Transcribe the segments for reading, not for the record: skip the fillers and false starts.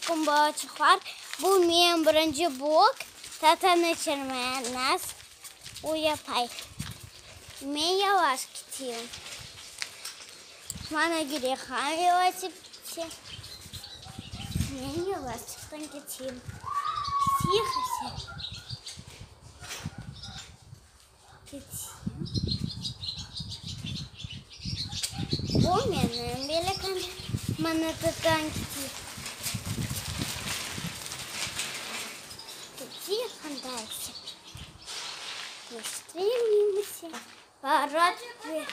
aleyküm, balaçıqlar! Bu menim birinci blog, Tatanı çermez o yapay. Men yavaş keteyim. Mana Girihan velosipedte. Men yavaşçıqtan keteyim. Keteyik ise. Keteyim. Bu menim velikim. Mana tatan keteyik. Keteyik anda ise. Yeştiremeyim ise. Barat ve...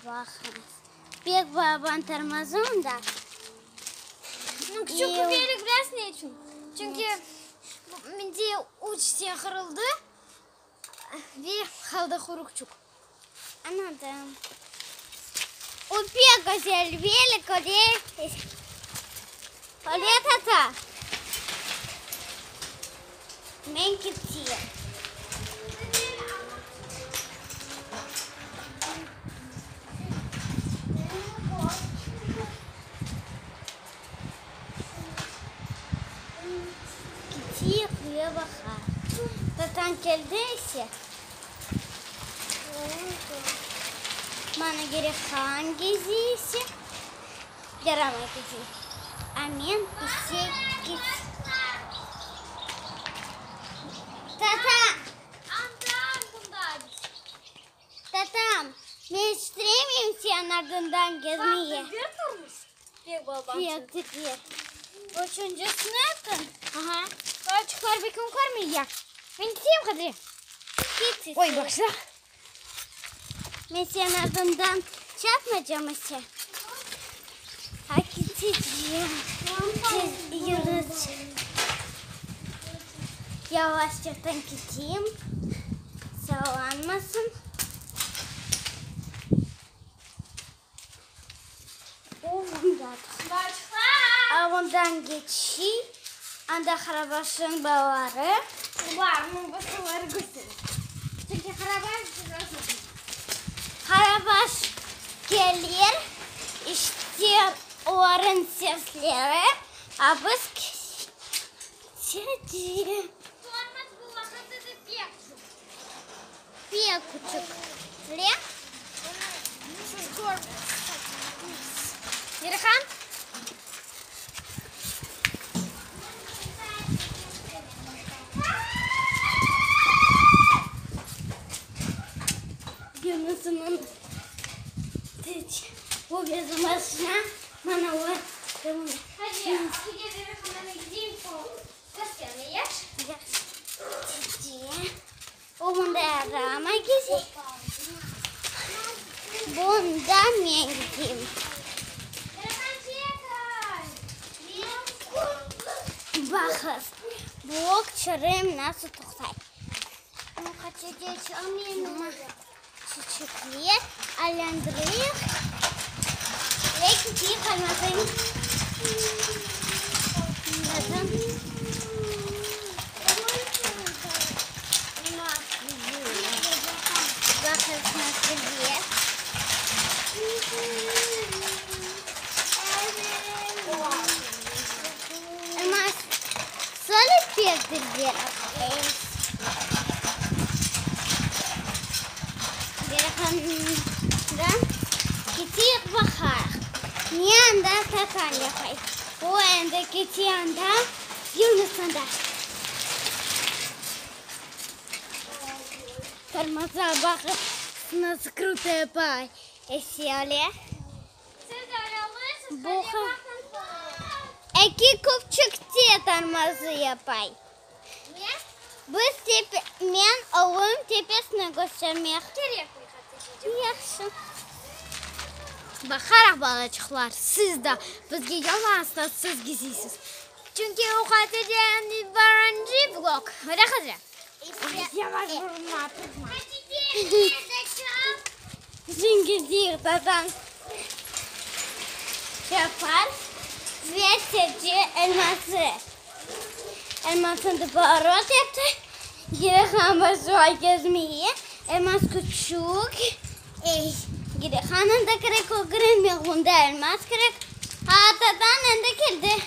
Baqıñız. Pek balaban tormozı onda. Nu, küçük velik bilesiñ ne içün? Çünki mende üç te qırıldı ve qaldı quru küçük. Añladım. O pek güzel velik, öyle, öyle tata? Men keteyim. Keteyik ve baqayıq. Tatañ keldi ise, mana kerek angi ise, yaramay gezi. A men ise Tata! Tatam, men istemeyim seniñ ardından gezmege. Pek dülber. Üçüncüsini aytqan. Aha. Balaçıqlar bir kün körmey ya. Men keteyim Qadriye. Ket. Oy, bağışla. Men seniñ ardından çapmaycam ise. Ha, ketecem. Tez yürücem. Yavaşçıqtan keteyim. Sallanmasın. O mında. A ondan geçiy. Anda Qarabaşnıñ balaları. Olarnıñ başqaları kösterir. Çünki Qarabaş biraz uzun. Qarabaş kelir, işte olarnıñ sesleri, a biz ketecek. Tormoz bu vaqıt edi pek küçük. Pek küçük. Le? Siz körmeysiz. Mirihan? Yunus'nıñ bu bizim maşina, mana o. Hadi, O mında rama gezi. Bunda men gideyim. Baqız, blok çırım nasıl toqtay. Çiçekler aylandırayıq. Ve keteyik almasın. Baqız nasıl yer. Elmas, söyle pek dülber. Berhandan keteyik baqayıq. Ne anda tatan yapay. O endi kete anda, Yunus anda. Tormoza baqıp, nasıl kruto yapay. Esele. Bu eki köpçükte tormozı yapay. Biz tepe, men oğlum tepesini köstermek. Yahşı. Baqaraq balaçıqlar, siz de bizge yalnız siz geziysiz. Çünki o Hatice'nin birinci vlog. Öyle Hatice? Yavaş vurma, tutma. Çünki deyik tatan yapar ve sebce elması. Elmasını da barot yaptı. Geri hamur gezmeye. Elmas küçük. Ey, geri. Anında kerek ögrenmek, bunda elmaz kerek. A, tatan endi keldi.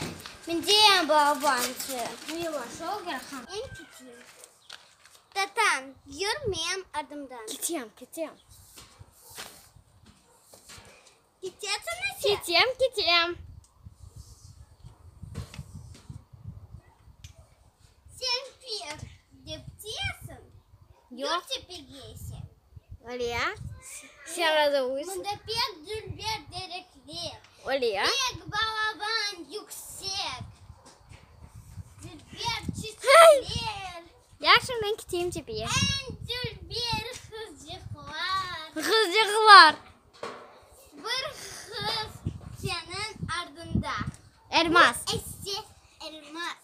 Mende balabançı. Yavaş ol, Gerhan. Men keteyim. Tatan, yür menim ardımdan. Ketem, ketem. Ketesiñmi sen? Ketem, ketem. Sen pek deptesiñ. Yoq. Yür tepege sen. Öyle ya. Sen razı olsun. Mında pek dülber terekler. Öyle ya. Pek balaban, yüksek. Dülber çiçekler. Yahşı, men keteyim tepege. Eñ dülber qızcıqlar. Qızcıqlar. Bir qız seniñ ardıñda. Elmaz. Ese elmaz.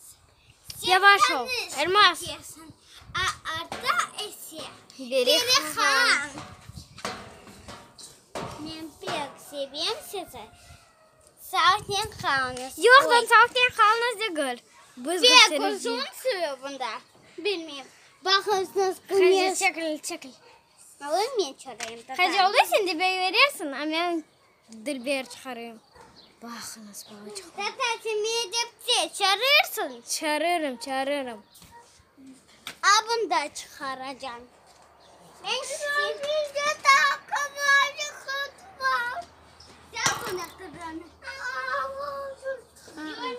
Sen Yavaş ol, tanış Elmaz. ketesiñ, a artta ese Perihan. Perihan. Men pek sevem sizi. Sağnen qalıñız. Yoqtan sağnen qalıñız degil. Biz Pek göstereceğiz. uzun süre bunda. Bilmeyim. Baqıñız, Hadi güneş. çekil, çekil. Alır men çorayım. Hadi oldu sen de verirsin, a men dilber çıqarayım. Baqıñız, balaçıqlar. Tata, sen meni dep çağırırsıñ. Çağırırım, çağırırım. A bunda çıqaracağım. Men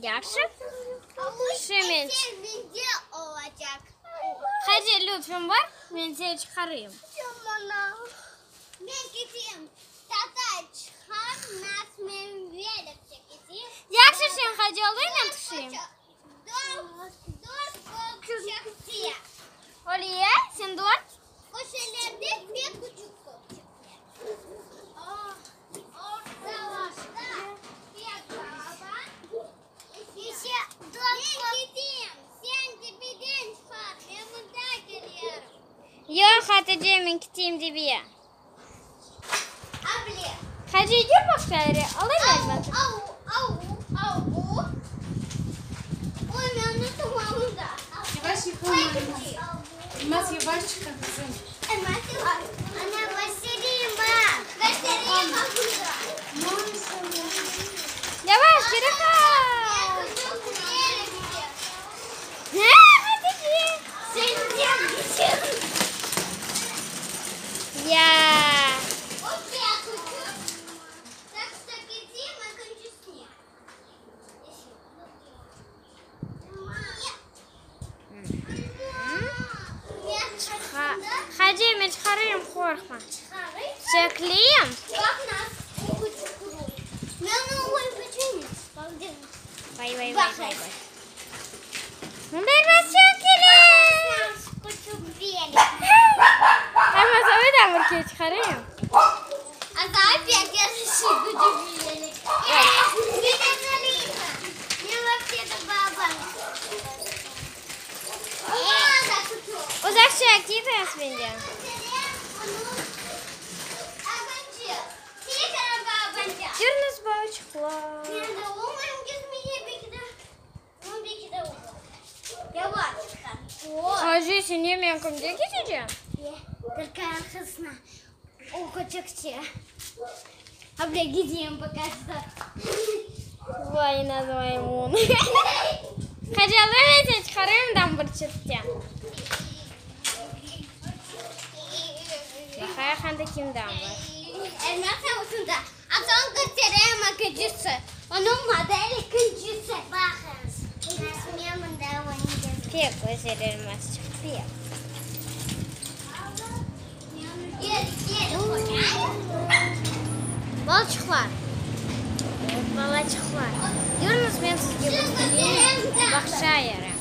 Yahşı. Şimdi. Hadi lütfen bar, men seni çıqarayım. Yahşı sen hacı oldu, men tüşeyim. Oliye, sen dört. Köşelerde pek küçük köpçekler. Ortalarda pek balaban. İşte Men keteyim. Sen tepeden çıqar. Men mında kelirim. Yoq, Hatice, men keteyim tepeye. Able. Hacı, yür başqa yere. Alayım Au, elbette. au, au, au. Oy, men unuttum avunda. Yavaş yıqılma, Elmaz. Elmaz, yavaş çıqa, qızım. Ana, göstereyim bak. Göstereyim avunda. Yavaş, geri qal. Ne, Hatice? Ya. Hacı, men çıqarayım, qorqma. Çekleyim. Vay, vay, vay, vay, vay. Mında elmaz çoq kerek. Elmaz, oydan bir kere çıqarayım. Uzaqça ketiriñiz menden. Yürüñiz, balaçıqlar. Hacı, sen ne, men kimde keteceğim? Vay, nazmaymun. Hacı, alayım, men seni çıqarayım dan bir çetten. Baqayıq, anda kimdan bar. Pek güzel elmasçıq, pek. Balaçıqlar, balaçıqlar, yürüñiz, men sizge göstereyim bağça yeri.